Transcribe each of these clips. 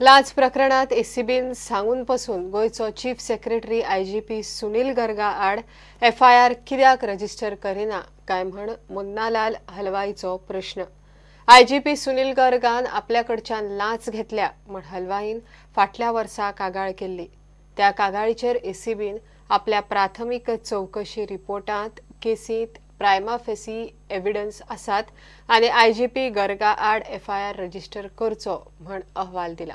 लाच प्रकरणात एसीबीन सांगून पसून गोंयचो चीफ सेक्रेटरी आयजीपी सुनील गर्गा आड एफआयआर कित्याक रजिस्टर करिना काय म्हण मुन्नालाल हलवाईचो प्रश्न। आयजीपी सुनील गर्गान आपल्या कडच्यान लाच घेतल्या म्हण हलवाईन फाटल्या वर्सा कागाळ केल्ली। त्या कागाळीचेर एसीबीन आपल्या प्राथमीक चवकशी रिपोर्टांत केसींत प्रायमा फेसी एव्हिडन्स आसात आनी आयजीपी गर्गा आड एफआयआर रजिस्टर करचो म्हण अहवाल दिला।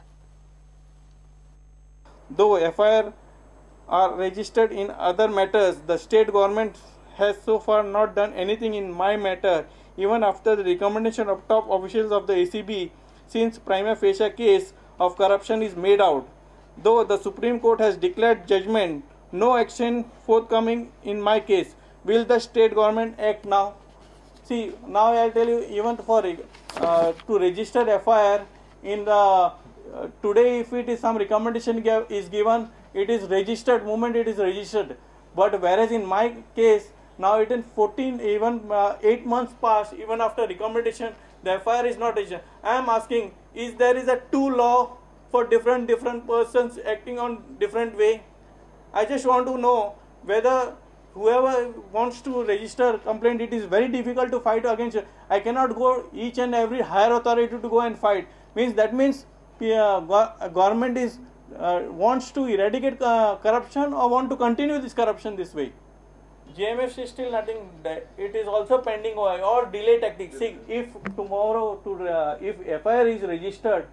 Though FIR are registered in other matters, the state government has so far not done anything in my matter, even after the recommendation of top officials of the ACB, since prima facie case of corruption is made out. Though the Supreme Court has declared judgment, no action forthcoming in my case. Will the state government act now? See, now I tell you, even for to register FIR in the today, if it is some recommendation is given, it is registered, moment it is registered. But whereas in my case, now it in 14, even 8 months past, even after recommendation, the FIR is not registered. I am asking, is there is a two law for different persons acting on different way? I just want to know whether whoever wants to register complaint, it is very difficult to fight against. I cannot go each and every higher authority to go and fight. Means that means government is wants to eradicate corruption or want to continue this corruption this way. JMFC is still nothing. It is also pending or delay tactics. See, if tomorrow to if FIR is registered,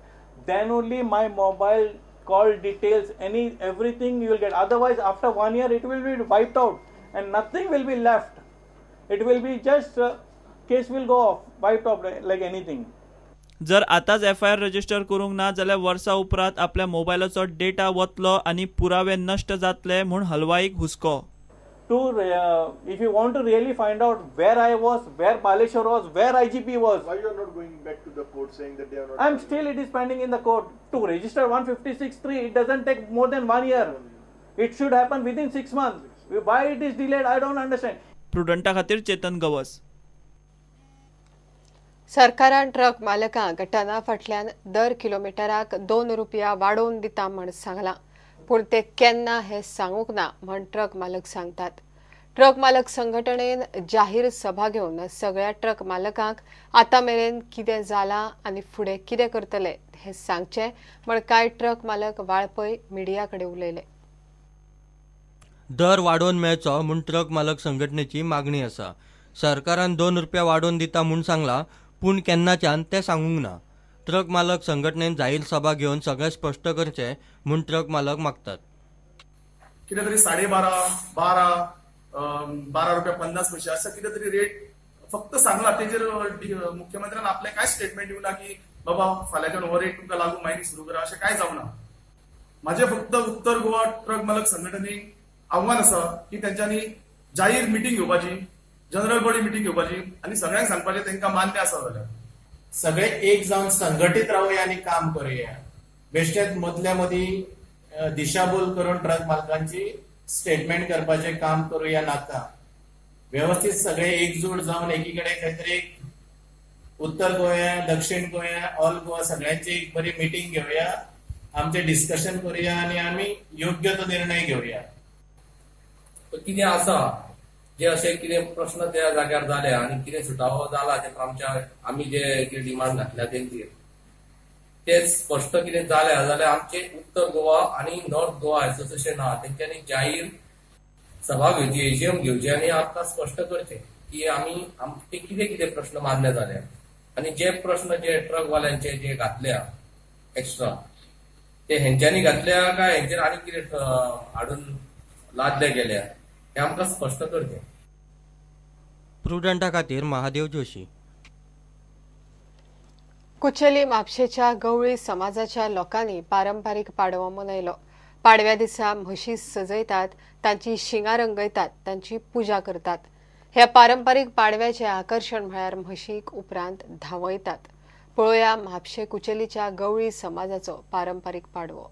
then only my mobile call details, any everything you will get. Otherwise, after 1 year, it will be wiped out and nothing will be left. It will be just case will go off, wiped off like anything. जर आतांच FIR register करूंक ना जाल्यार वर्सा उपरांत आपल्या मोबायलाचो data वतलो आनी पुरावे नश्ट जातले म्हूण हलवाईक हुस्को। To if you want to really find out where I was, where Baleshwar was, where IGP was. Why you are not going back to the court saying that they are not? I am still, it is pending in the court. To register 156(3), it doesn't take more than 1 year. It should happen within 6 months. Why it is delayed, I don't understand. प्रुडंटा खातीर चेतन गवस। सरकारान truck मालकांक टना फाटल्यान दर किलोमिटराक 2 रुपया वाडोवन दिता म्हण सांगलां, पूण ते केन्ना हें सांगूंक ना म्हण ट्रक मालक सांगतात। ट्रक मालक संघटनेन जाहीर सभा घेवन सगळ्या ट्रक मालकांक आतां मेरेन कितें जालां आनी फुडें कितें करतले हें सांगचें म्हण कांय ट्रक मालक वाळपय मिडिया कडेन उलयले। दर वाडोवन मेळचो म्हूण ट्रक मालक संघटनेची मागणी आसा। सरकारान 2 रुपया वाडोवन दिता म्हूण सांगलां, पूण केन्नाच्यान तें सांगूंक ना। ट्रक मालक संघटनेन जाहीर सभा घेवन सगळें स्पश्ट करचें म्हूण ट्रक मालक मागतात। कितें तरी 12.5, 12, 12 रुपया 50 पयशे असं कितें तरी रेट फक्त सांगला। तेजेर मुख्यमंत्र्यान आपलें कांय स्टेटमेंट दिवना की बाबा फाल्यांच्यान हो रेट तुमकां लागू मागीर सुरू करा, अशें कांय जावना। म्हाजें फक्त उत्तर गोवा ट्रक मालक संघटनेक आव्हान आसा की तेंच्यांनी जाहीर मिटींग घेवपाची, जनरल बॉडी मिटींग घेवपाची आनी सगळ्यांक सांगपाचें तांकां मान्य आसा जाल्यार सगळे एक जावन संघटीत रावया आनी काम करूया। बेश्टेच मदल्या मदीं दिशाभूल करून ट्रक मालकांची स्टेटमेंट करपाचें काम करूया नाका। व्यवस्थीत सगळे एकजूट जावन एकी कडेन खंय तरी उत्तर गोंया, दक्षिण गोंया, ऑल गोवा सगळ्यांची एक बरी मिटींग घेवया, आमचें डिस्कशन करूया आनी आमी योग्य तो निर्णय घेवया। कितें आसा जे अशे कितें प्रश्न त्या जाग्यार जाले आनी कितें सुटावो जाला ते आमच्या आमी जे कितें डिमांड घातल्या तेंचेर ते स्पश्ट कितें जाल्या जाल्यार आमचे उत्तर गोवा आनी नॉर्थ गोवा एसोसिएशन आहा तेंच्यांनी जाहीर सभा घेवची, एजीएम घेवची आनी आमकां स्पश्ट करचें की आमी आमचे कितें कितें प्रश्न मान्य जाले आनी जे प्रश्न जे ट्रकवाल्यांचे जे घातल्या एक्स्ट्रा ते हेंच्यांनी घातल्या काय हेंचेर आनी कितें हाडून लादले गेल्या हे आमकां स्पश्ट करचें। प्रुडंटा खातीर महादेव जोशी। कुचेली म्हापशेच्या गवळी समाजाच्या लोकांनी पारंपारीक पाडवो मनयलो। पाडव्या दिसा म्हशी सजयतात, तांची शिंगां रंगयतात, तांची पुजा करतात। ह्या पारंपारीक पाडव्याचें आकर्शण म्हळ्यार म्हशीक उपरांत धांवयतात। पळोवया म्हापशे कुचेलीच्या गवळी समाजाचो पारंपारीक पाडवो।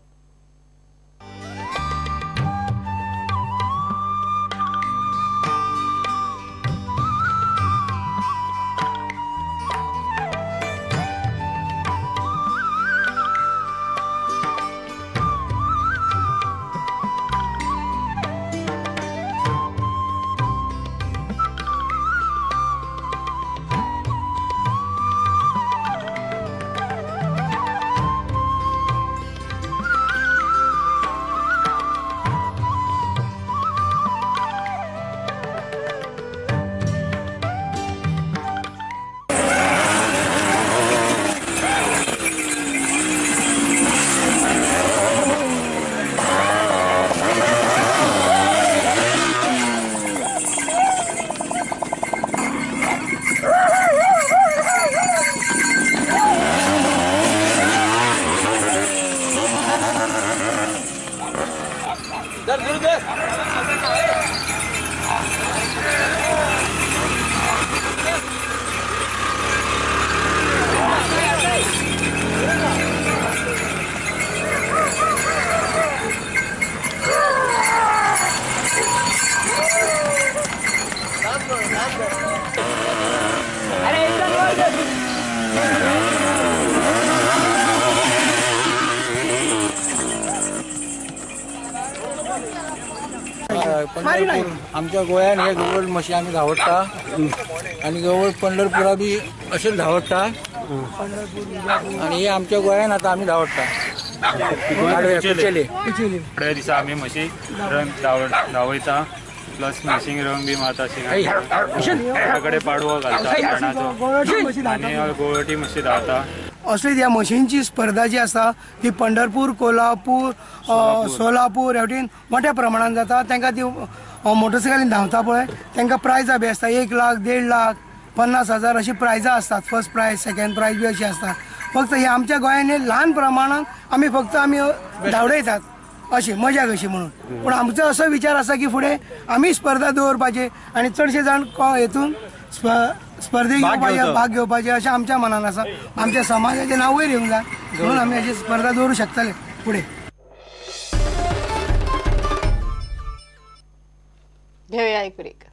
पंढरपूर आमच्या गोंयान हे गवळ म्हशी आमी धांवडटा आनी गवळ पंढरपुरा बी अशेंच धांवडटा आनी हे आमच्या गोंयान आतां आमी धांवडटा. थोड्या दिसा आमी म्हशी रंग धांवयता प्लस म्हशींक रंग बी मारता, शिंगा कडेन पाडवो घालता करणाचो आनी गोवटी म्हशी धांवता. असली ह्या म्हशींची स्पर्धा जी आसा ती पंढरपूर, कोल्हापूर, सोलापूर ह्या वटेन मोठ्या प्रमाणान जाता. तांकां ती मोटरसायकलीन धांवता पळय तांकां प्रायजां बी आसता, 1 लाख, 1.5 लाख, 50,000 अशी प्रायजां आसतात. फर्स्ट प्रायज, सेकंड प्रायज बी अशी आसता. फक्त हे आमच्या गोंयांनी ल्हान प्रमाणान आमी फक्त आमी धांवडयतात अशी मजा कशी म्हणून. पूण आमचो असो विचार आसा की फुडें आमी स्पर्धा दवरपाची आनी चडशे जाण हेतून स्पर्धेक भाग घेवपाचे अशें आमच्या मनान आसा. आमच्या समाजाचें नांव वयर येवंक जाय म्हणून आमी अशी स्पर्धा दवरूं शकतले फुडें. घेवया एक ब्रेक.